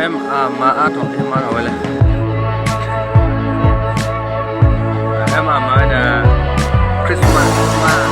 အဲၣ်မးအါထီၣ် အဲၣ်မးထီၣ်ဝဲလဲၣ်. အဲၣ်မးမၤဝဲဒၣ် Christmas မး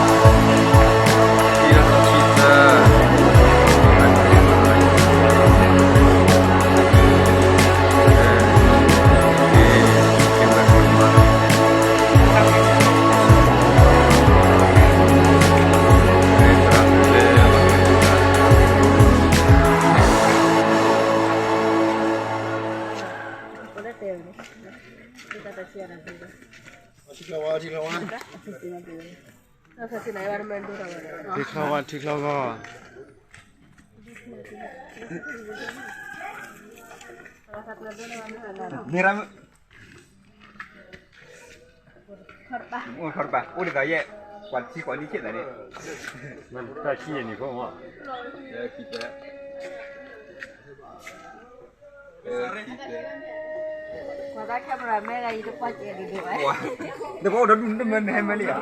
ခံကထိခံဆံသၢ ထံချီဝါ ထံချီဝါ အိၣ်ဒ်သိးယဲၢ် ကွၢ်ထံကွၢ်နံၣ်ဆ့ၣ်သးန့ၣ် တၢ်ဆံယဲၢ်နံၣ်ဖိမး နကအိၣ်ဒီးဒူၣ်နမ့ၢ်နဟဲမ့ၢ်လံဧါ.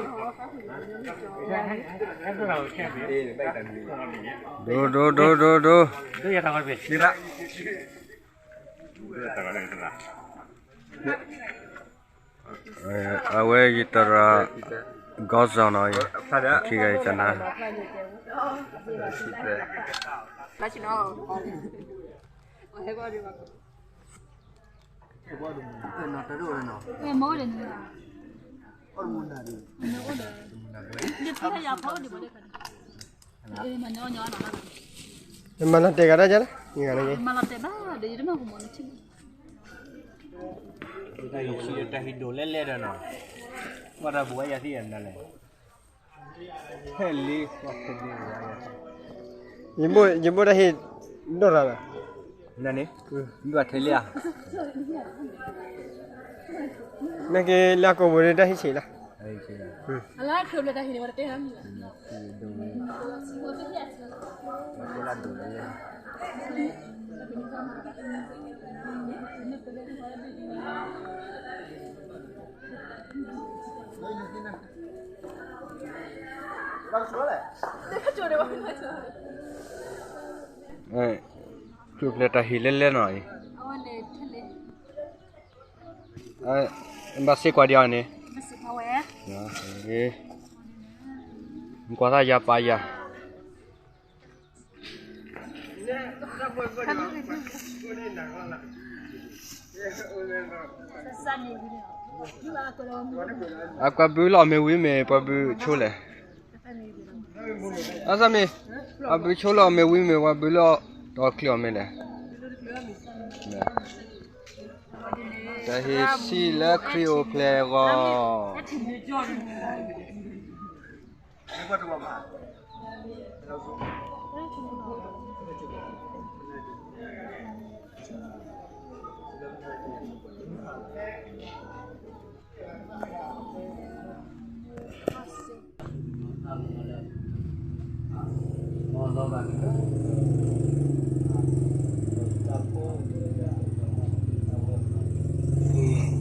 ဒိ ဒိ ဒိ ဒိ ဒိ အဝဲယတရၣ် ခေါင်းဆောင်နီၤ ခံဂၤယတနါ မၤလီၤတဲာ်ဂၤဒၣ်ယၤလၢ မၤလီၤတဲာ်ဘၣ်ဒီး ယတမ့ၢ်ကမၤလီၤထံၣ် တၢ်ဟံးဆံးတၢ်ဟံးဒိၣ်လဲၣ်လဲၣ်ဒီးနီၤ ကွၢ်တၢ်ပူၤဝဲယၤသ့ၣ်ယၤနၤလဲၣ် ဖဲလံ ယဘိၣ်တၢ်ဟံးဒိၣ်တၢ်လီၤ နန့ၣ် မ့ၢ်ဘၣ်ထဲလံဧါ နက့ၤလၢအကိာ်ပူၤန့ၣ် တၢ်ဟံးဆံးလီၤ အလၢခရံာ်ဘျဲၣ်တၢ်ဟံးန့ၣ် ဝဲတတဲဟါမံၤလီၤ ခရံာ်ဘျဲၣ်တၢ်ဟံးလဲၣ်လဲၣ်နီၤအံၤ ဘၣ်စ့ၢ်ကွၢ်ဒံးအီၤန့ၣ် ကွၢ်သးယၤပာ်ယၤ အကွၢ်ဘုလီၤမ့ၢ်ဝံၤမ့ၢ်ပှၤဘုဆိလဲၣ် အသးမ့ၢ် အဘုဆိလီၤမ့ၢ်ဝံၤမ့ၢ်ပှၤဘုလီၤ ဒီးချံးအီၤမ့ၢ်လဲၣ် တၢ်ဟံးဆံးလၢခရံာ်အိၣ်ဖျဲၣ်အဂီၢ် အဆိကတၢၢ်န့ၣ်တက့ၢ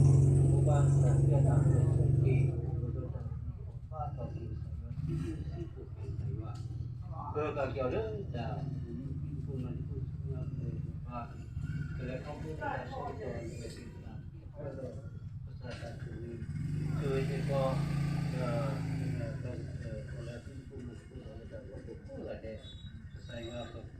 ်. အၤမ့ၣ်, အၤမ့ၣ်, အၤမ့ၣ်, အၤမ့ၣ်. ဒုးတဲာ်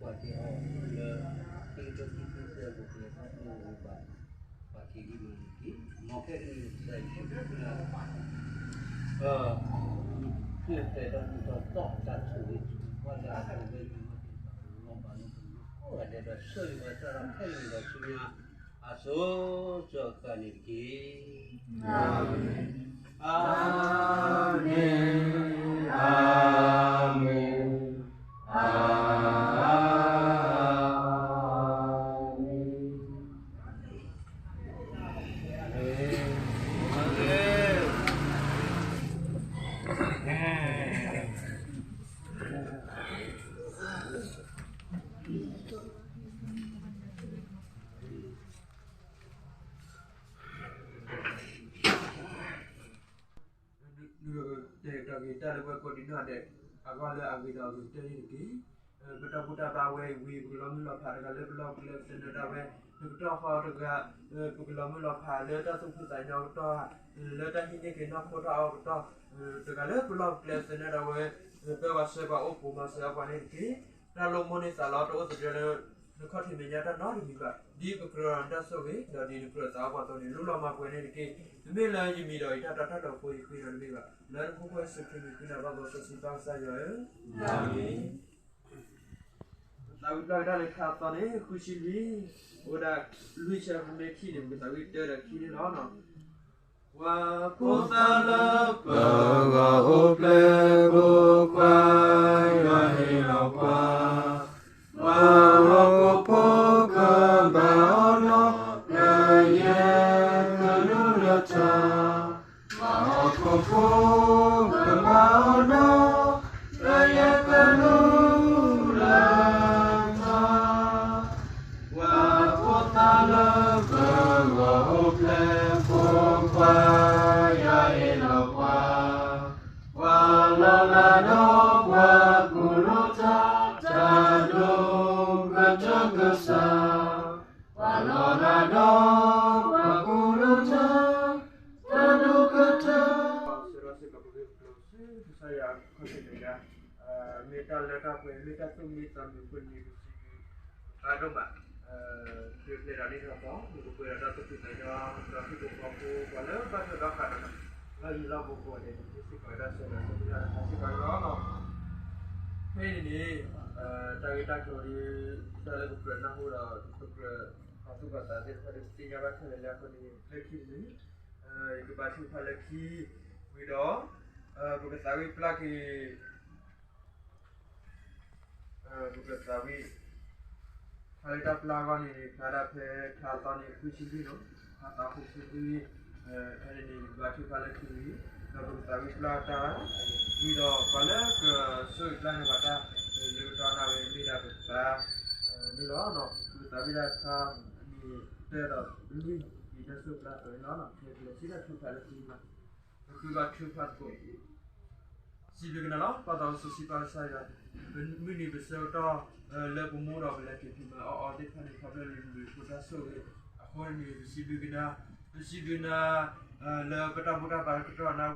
ကတီၤက့ၤတၢ်လၢပှၤကိးဒံးနီၢ်ဒဲး အဂီၢ်လၢအဂ့ၤဒီးအဂ့ၤကတၢၢ်န့ၣ်တက့ၢ်. ပတၢ်ဘူၣ်တၢ်ဘါဝဲအံၤဝံၤ ပကလီၤမုၢ်လီၤဖးတဂၤလၢပလီၢ်ပကျဲပသနၢၣ်ဒၣ်ဝဲ, နကတီၢ်ဃီတဂၤ, ပကလီၤမုၢ်လီၤဖးလၢတၢ်သူၣ်ဖှံသးညီကတီၢ်ဧါ, လၢတၢ်ဟံးန့ၢ်က့ၤနီၢ်ခိတၢ်အီၣ်ကတီၢ်, တဂၤလၢပလီၢ်ပကျဲပသနၢၣ်ဒၣ်ဝဲ, ပၢဘၣ်ဆှၢပှၤအိၣ်ပူၤမၤစၢၤအပှၤန့ၣ်တက့ၢ်. တၢ်လိၣ်မိၣ်န့ၢ်သးလီတအိၣ်သဒၢလၢ နခီၣ်ထံးမဲာ်ညါတၢ်နီတမံၤဘၣ်, ဒ်ပကြၢးနတၢ်ဆိၣ်ဂ့ၤ, ဒီးဒ်နကြၢးသးအီၣ်ပှၤအသိးန့ၣ် လူလီၤမၤပှဲၤန့ၣ်တက့ၢ်. မ့မ့ၢ်လၢယမံၤဒီးယတၢ်တီတၢ်လိၤအဃိ ယဃ့နၤတမ့ၢ်ဘၣ်, လၢနဖိခွါယ့ၣ်ၡူးခရံာ်မံၤဃ့နၤဘၣ်ဘျီစီဆှံပၢ်ကစၢ်ယွၤဧၢ, အၤမ့ၣ်. ပသးဝံၣ်ပျၢ်ကဒါလၢထါသီန့ၣ် ဃုဆံလွံၢ်, အိၣ်ဒၣ်လွံၢ်ဆၢ ပမ့ၢ်ထံၣ်န့ၣ် ပသးဝံၣ်တၢဒီးခံန့ၣ်လီၤ. ပှၤဖိသၣ်လၢပဂီၢ်အိၣ်ဖျဲၣ် ဖိခွါယွၤဟ့ၣ်လီၤပှၤ, ပှၤဟီၣ်ခိၣ်ဖိကဘၣ်အီၣ်နီၢ် ကယဲၢ်ကလူးလၢထါ, ပှၤဟီၣ်ခိၣ်ဖိကဘၣ်အီၣ်နီၢ် ကယဲၢ်ကလူးလၢထါ, ပှၤဖိသၣ်လၢပဂီၢ်အိၣ်ဖျဲၣ် ဖိခွါယွၤဟ့ၣ်လီၤပှၤ, ပှၤလီၤလးဒီးပှၤကူၣ်လိာ်တၢ် တၢ်ဒိၣ်ကတၢၢ်ကစၢ်, ပှၤလီၤလးဒီးပှၤကူၣ်လိာ်တၢ် တၢ်ဒိၣ်ကတၢၢ် စံးထီၣ်စ့ၢ်ကီးပဂ့ၢ်ပကျိၤ ကစၢ်ယွၤခီၣ်ထံးမဲာ်ညါ, မ့ၢ်တၢ်လၢတၢ်ပှဲၤ မ့ၢ်တၢ်သူၣ်မံသးမုာ်အဃိန့ၣ် ပစံးဘျုးဘၣ်ဒိၣ်မး, ပျဲဒၣ်လံထီၣ်သီ မ့ၢ်ပပှဲၤဒီးတၢ်သူၣ်ဖှံသးညီ ဒီးဟံၣ်ဖိဃီဖိ ပှၤလၢဘၣ်ထွဲဘၣ်ဃးဒီး လၢယလီၢ်ပူၤပူၤန့ၣ် ပမ့ၢ်စ့ၢ်ကီးဝဲဒၣ်ဆၢဒီးဆၢမုၢ်လၢ်တခါစ့ၢ်ကီးန့ၣ်လီၤ. ဖဲအံၤန့ၣ်န့ၣ် တၢ်ဂ့ၢ်တၢ်ကျိၤဒီး တၢ်လၢပကြၢးနၢ်ဟူဒီး ပကြၢးပာ်သူၣ်ပာ်သးသ့ၣ်တဖၣ်ဒီး ပသ့ၣ်ညါဘၣ်ခဲလၢာ်လံအဃိန့ၣ် လၢခံန့ၣ် ယကဘါထုကဖၣ်လၢခံဝံၤဒီး ပကသးဝံၣ်ပျၢ်က့ၤ ပကသးဝံၣ် ဖျါလၢတၢ်ပျၢ်အဂီၢ်န့ၣ် ဖျါဒၣ်ဖဲထါသီန့ၣ် ဃုဆံလွံၢ်လီၤ. ထါသီဃုဆံလွံၢ် ဖဲန့ၣ်န့ၣ် ယကဘါထုကဖၣ်လၢခံဝံၤ ဒီးပကသးဝံၣ်ပျၢ်တၢ် ဝံၤဒီးပှၤလၢကဆိၣ်ဂ့ၤပျၢ်န့ၢ်ပှၤတၢ် လၢကတီၢ်နၢ်ဝဲမ့ၢ်ဒၣ်ပပၢ်န့ၣ်လီၤ. ပကသးဝံၣ်ဒၣ်ထါန့ၣ်တၢ်ဒီးလွံၢ် ပတၢ်ဆိၣ်ပျၢ်အသိးန့ၣ်လီၤ. ပကလဲၤဆံဒၣ်ထုကဖၣ်လၢခံဝံၤ ပဃုဘါထုကဖၣ်သကိး စံးဘျုးကနၤလီၤ ပၢ်သးစီဆှံပၢ်ကစၢ်ယွၤ, မုၢ်နံၤပဆၢကတီၢ် လၢပမူဒီးပလဲၤက့ၤဖံးမၤအီၣ်အီသ့ၣ်တဖၣ်န့ၣ် ခီဖျိလၢနဘျုးနဖှိၣ်တၢ်ဆိၣ်ဂ့ၤအဃိန့ၣ် ပစံးဘျုးကနၤ, ပစံးဘျုးနၤ လၢပတၢ်ဘူၣ်တၢ်ဘါကတီၢ်နၢ်